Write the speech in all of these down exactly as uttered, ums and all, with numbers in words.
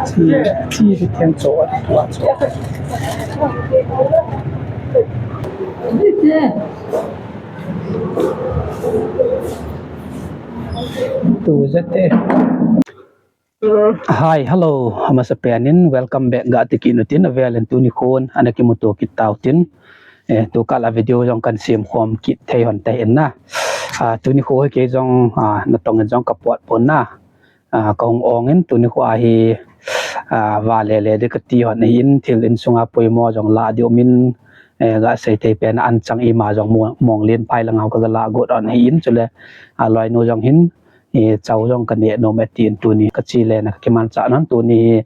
Chi, chi di ten cho, tua cho. Tu jate. Hi, hello. Amasapen in welcome back ga ti kit u tin, avel in tuni khun ana kimuto kit tau tin. Eh, tu kah la video jong kan sem khom kit thei hon te in na. Ah, tuni khu hi kei jong, ah, natong in jong ka pot pon na. Ah, ka hung ong in tuni khu a hi, ah, vale le di ka ti hon ahi in, thil insunga poimo jong la di um in, eh, ga sei thei pen anchang ima jong mo-, Monglenphai langa ka ga la got hon ahi in, chule, ah, loinu jong hin, eh, chau jong ka neh nom e tin tuni ka chi le na ka kimanchah non tuni,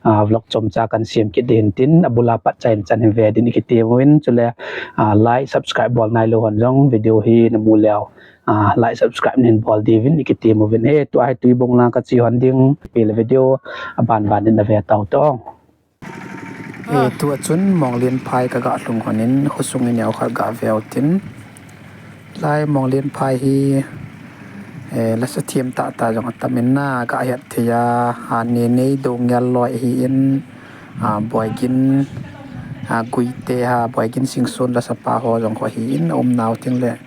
ah, vlog chomcha kan sem kit ding tin, abul a pat chan chan hin ve din i kitem uvin, chule, ah, like, subscribe bol nailou hon jong video hi na mu leu, ah, like, subscribe nin bol diuvin i kitem uvin. Eh, tua hi Tuibong lang ka chi hon ding, pil video aban ban in na ve tau te. Eh, tua chun Monglenphai ka ga lhung hon in, khosung in neo khat ga ve u tin. Lai Monglenphai hi, eh, lasa them tah tah jong atam in na, ga het thei a, ah, Nenei Doungel loi ahi in, ah, Boigin, ah, Guite ha, Boigin Singson lasa pa ho jong kho ahi in, um nau ting le,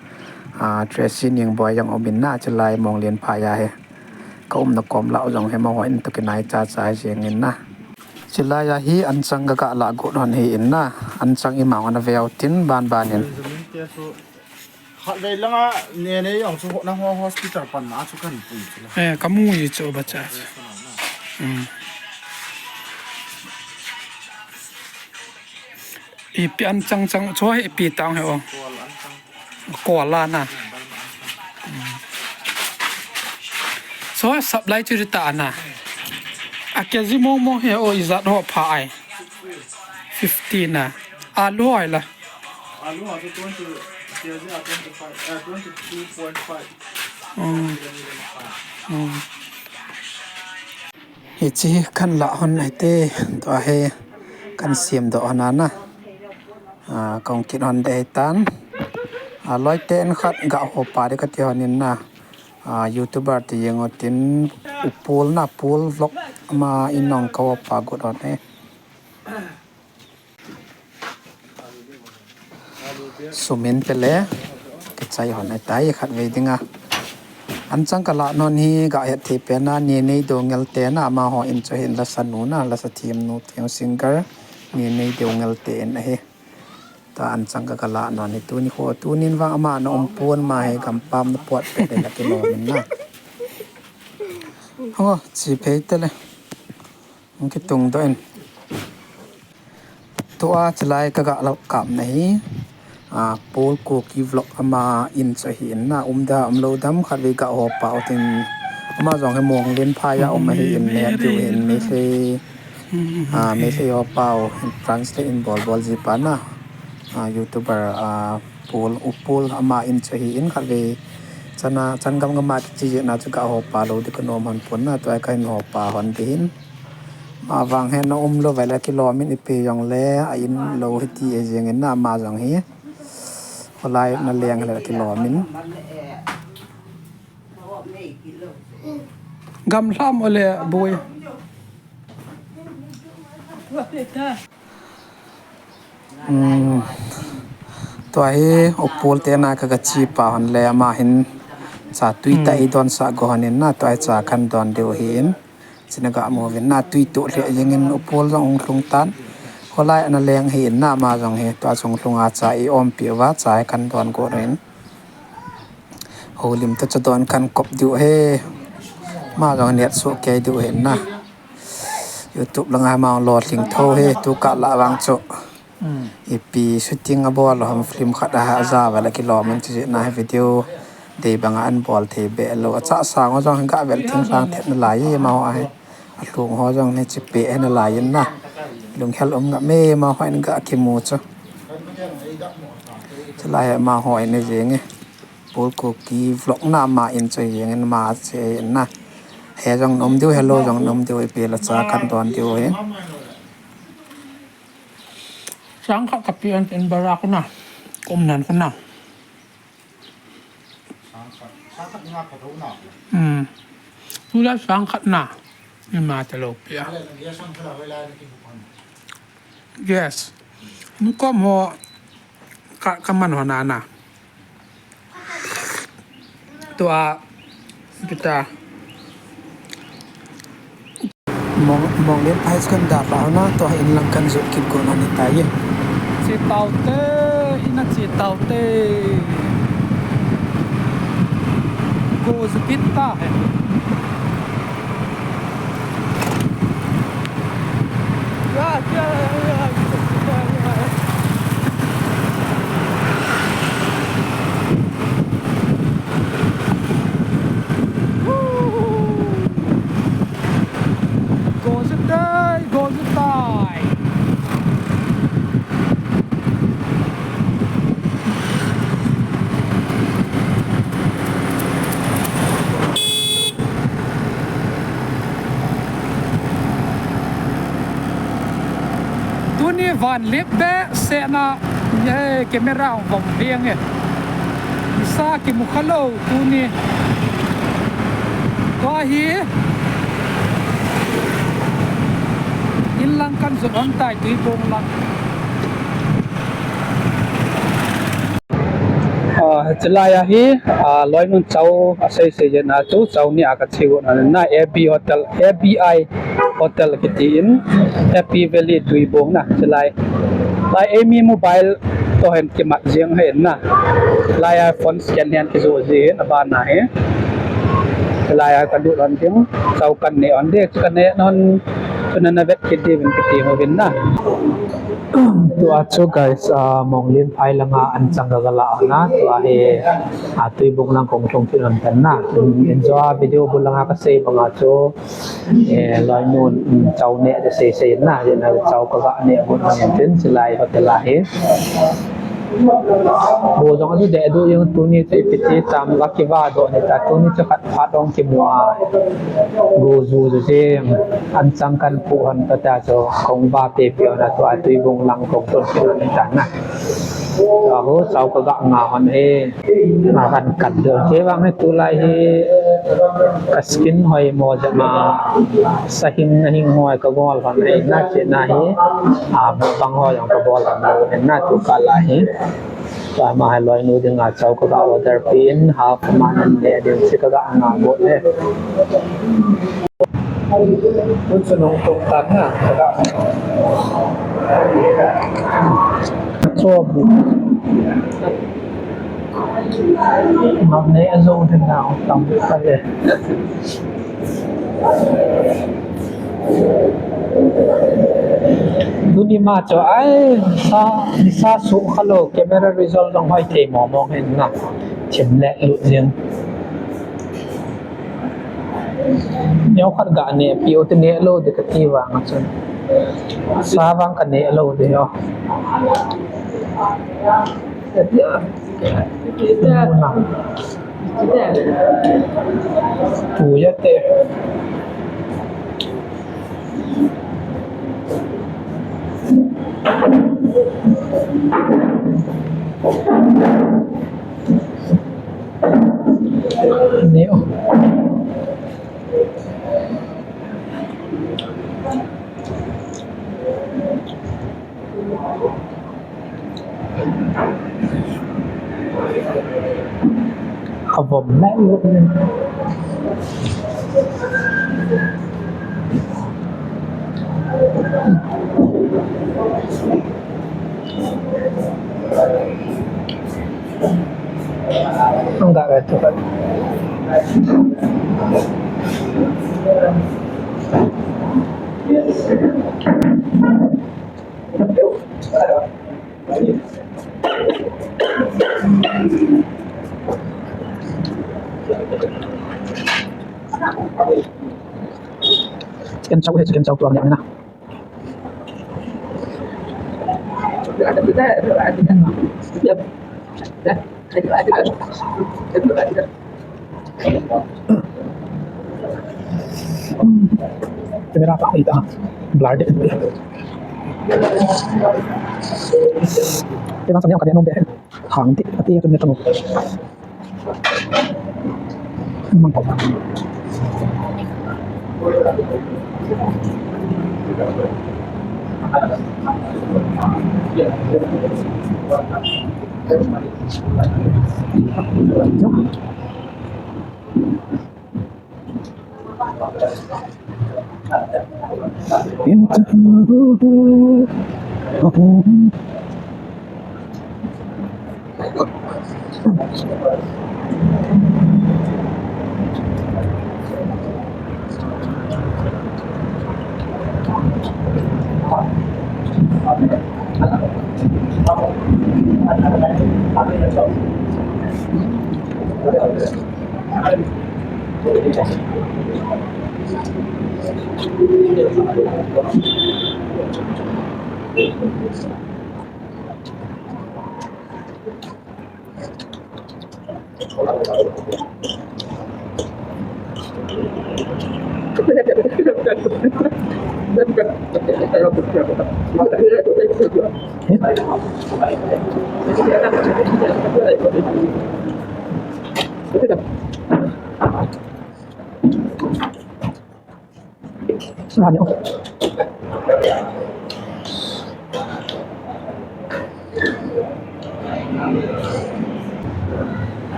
ah, Tracy Ningboi jong um in na, chulai Monglenphai a hi. Ka umna kom lah u jong hi amaho in toh kinai cha cha jeng in na. Chulai a hi anchang ka ga la got hon ahi in na. Anchang ima hon a ve u tin ban ban in. Khatvei langa Nenei jong chu nangho hospital pan na chu kan pui chu la. Eh, ka mu ji chu ba cha. Hmm. Ipi anchang chang chu hi ipi tang hi o. Kual anchang. Kual a na. Hmm. So supply chu ta na. A kg mong mong hi o ijat ho pha ai. Fifty na. Alu ho ai la. Alu ho chu twenty, kg a twenty-five, eh, twenty-two point five. Hmm. Hmm. Hiche kan la hon ahi te, tua hi kan sem doh hon ana. Ah, kong kit hon de tan. Ah, loi te in khat ga ho pa de ka ti hon in na. Ah, YouTuber ti jeng u tin U Pol na, Pol Vlog ama in nong ka ho pa got hon e. Sumin pele, kichai hon ahi tai khatvei dinga. Anchang ka la non hi ga het thei pen a, Nenei Doungel te na, amaho in chu hin lasa nu na, lasa them nu, them singer, Nenei Doungel te in ahi. Ta anchang ka ka la non hi tuni kho, tunin vang ama na um pon, ama hi gampam na pot pe le la kilom in na. Ho, chi phei te le. Hung kitung doh in. Tua chulai ka ga la kap na hi. Ah, Pol Kuki Vlog ama in chu ahi in na, um da um lou dam khatvei ga ho pa u tin. Ama jong hi Monglenphai a um ahi in, ne diu hin Meitei. Ah, Meitei ho pa u hin translate in bol bol ji pa na. Ah, YouTuber, ah, Pol, U Pol ama in chu ahi in khatvei. Chana, chan gam gam a kichi jeh na chu ga ho pa lou di ka nom hon pon na, tua ka hin ho pa hon di hin. Ama vang hi na um lou vai la kilom in ipi jong le, a in lou hi ti e jeng in na ama jong hi. Kholai na leng le kilom in. Gamlham ole boi. Hmm. Tua hi U Pol te na ka ga chi pa hon le ama hin cha tui ta i don sa go hon in na tua hi cha kan don diu hi in. China ga mu vin na tui tu le jeng in U Pol jong hung lhung tan. Kholai ana leng hi in na ama jong hi tua chung lhung a cha i om pi uva cha kan don go in. Holim ta cha don kan kop diu he. Ama jong net su kei diu hi in na. YouTube langa ama lolhing tho hi tu kah la vang chu. Hmm. Ipi shooting abol lou ham film khat a ja vel a kilom in chu na hi video dei banga an bol thei be lou. Acha sang ho jong ga vel thing lang thet na lai e amaho a hi. Alhung ho jong hi chi pe na lai in na. Lunghel um ngam e amaho in ga kimu chu. Chulai amaho in jeng e. Pol Kuki Vlog na ama in chu jeng in ama che in na. He jong nom diu, hello jong nom diu, ipi la cha kan don diu hi. Sang khat ka pi an tin barak na. Kum nan kun na. Sang khat, sang khat nga pha tho na. Hmm. Tu la sang khat na. Ima ta lo pia. Yes. Nukom ho ka, ka man ho nana. Tua, kita. Mong, Monglen phai kan da pa na, tua in lang kan zut kit ko na ni ta ye. Che tau te, ina che tau te. Go zut kit ta he. Tuni van lip behseh na, eh, camera hung vom veng e. Nisa kimu kha lou tuni. Tua hi in lang kan zut hon tai, Tuibong lang. Ah, chulai a hi, ah, Loinun chau asei sei jeng a chu, chau ni a ka che u na, A B Hotel, A B I Hotel kiti in, Happy Valley Tuibong na, chulai. Lai Amy Mobile toh hin kimat jeng hen na. Lai a phone scan hin kijoh ji hin, aban a hi. Chulai a ka lut hon ding, chau kan neh hon ding, chu kan neh hon, chu na na vet kit ding kiti ho hin na. Tua chu guys, ah, Monglen phai langa an chang ka la na, tua hi, ah, Tuibong lang kong lhung kit hon tan na. Enjoy a video bul langa ka sei banga chu, eh, Loinun, um, chau neh de sei sei na, jeh na chau ka ga neh got na tin, chulai hotel a hi. Bo jong adu de adu jong tuni chu ipi ti tam va kiva doh ni ta, tuni chu khat phat ong kimu a. Go ju ju jeng, an chang kan pu hon ta ta chu kong va pe pe hon a, tua Tuibong lang kong tun pe hon ta na. Aho, chau ka ga nga hon e. Nga kan kan doh. Kei vang hi tulai hi ka skin hoi mo jeh ma sa hing na hing hoi ka gol hon e na che na hi. A, mukbang ho jong ka bol hon lo e na tu kal a hi. Tua ma hi Loinu dinga chau ka ga order pin, half man an le ding si ka ga nga bol e. Tun chu nung tung tan na, ka ga. Cho bu. Ngam nei a zo den na, tam ka le. Tuni ma chu ai, nisa, nisa su kha lou, camera result jong hoi thei mo mo hin na. Thim le lut jeng. Neo khat ga neh peh u te, neh lou ding kati vang a chun. Sa vang ka neh lou ding o. Tu ya te. Neo. Ka vom meh lut ne. Ang gawe to ka. Chicken chow hai, chicken chow tu ang na. Camera pa ita. Blur de. Ina sa niya kanya nung de. Hang ti, ati ya tumya tamo. Mang ko.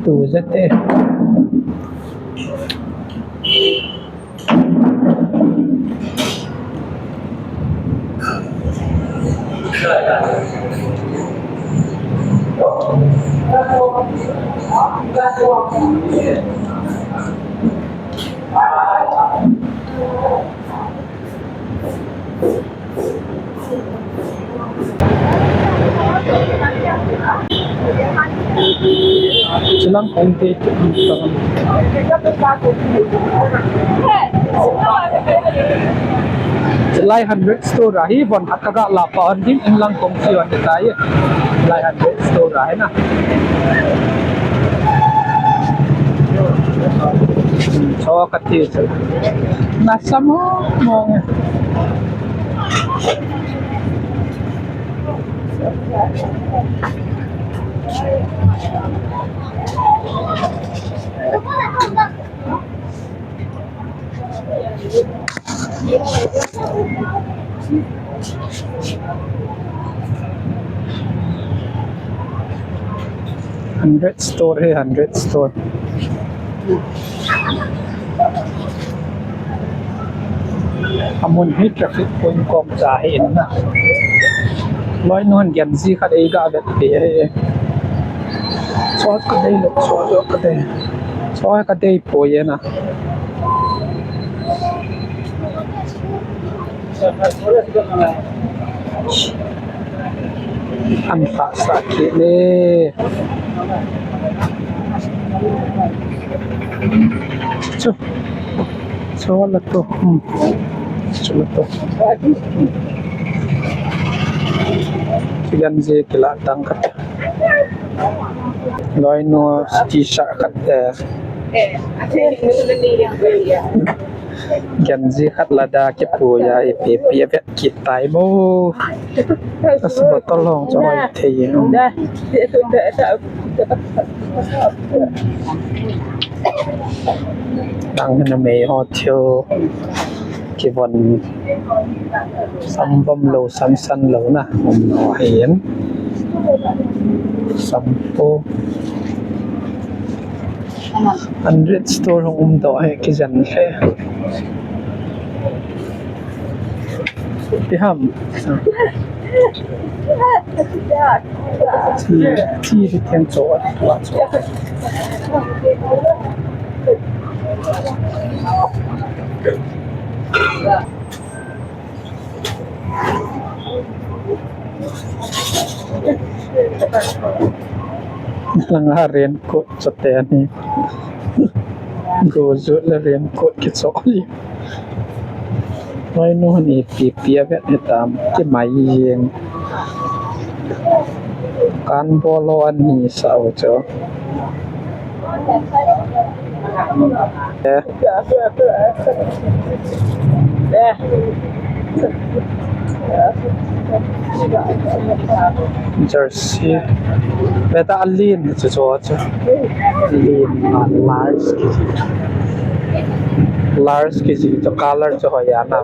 Tu jat e. Chilang kong te. Lai hundred store ahi, von khat ka ga la pa an ding, inlang kong si an tai. Lai hundred store ahi na. Cho ka ti. Na samo mo. Hundred store hai, hundred store. Amun hi traffic point kom cha hi in na. Loi nun gen ji khat ei ga vet pe hi. Sot ka dei lo, sot ka dei. Sot ka dei poi na. An lhahsah kit le. Chu. Chu la to. Hmm. Chu la to. Kigan je kila tang khat. Loinu T-shirt khat, eh. Genji khat lada kipui a ipi ipi avet kit tai mo. As bottle hong cho oi thei. Dang na mei ho thil kivon. Sam bom lou, sam san lou na. Um, no, ahin. Sampo. Hundred store hung um doh hi kijen le. Ti ham. Ti, ti, ti, ti, cho, cho. Langa raincoat chate ani. Go jut le raincoat kicho li. Loinu hon ipi ipi avet hitam, kimai jeng. Kan bolo ani sa o cho. Eh. Jersey. Beta a lin chu chu chu. Lin a large kiti. Large kiti chu color chu hoi a na.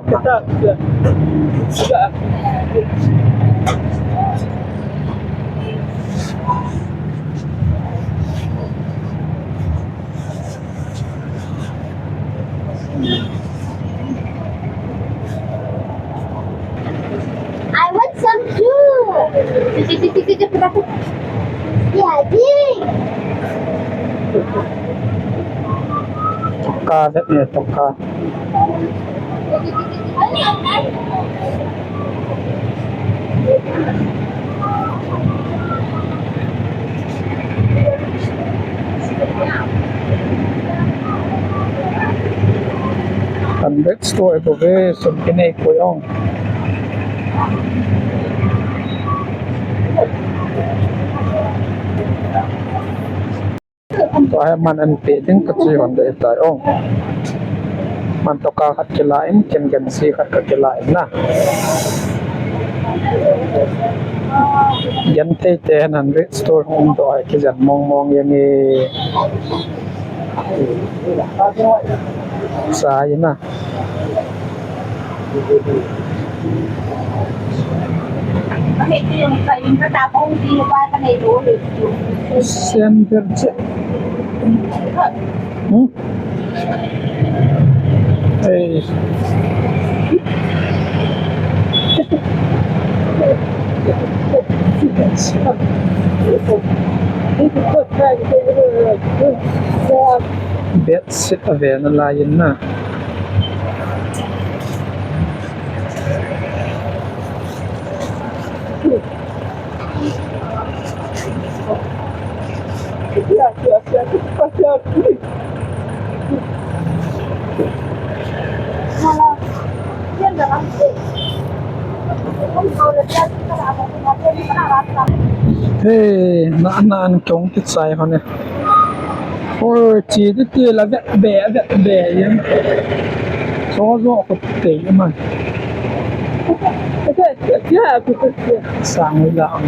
I want some too. Yeah, big. Toka vet ne, toka. Hundred store bou ve, sum kinei poi ong. Tua hi man an pe ding ka chi hon dei tai ong. Man toka khat kila in, ken gensi khat ka kila in na. Genthei te hundred store hung doh a kijen mong mong jeng e. Sa ina. Sandal che. Hmm? Hey. Bedsheet ave nalai in na. Hey, na, na, an kong ti chai hon e. Or chi ti ti la vet be, vet be yin. So zo ko te man. Sang la ang.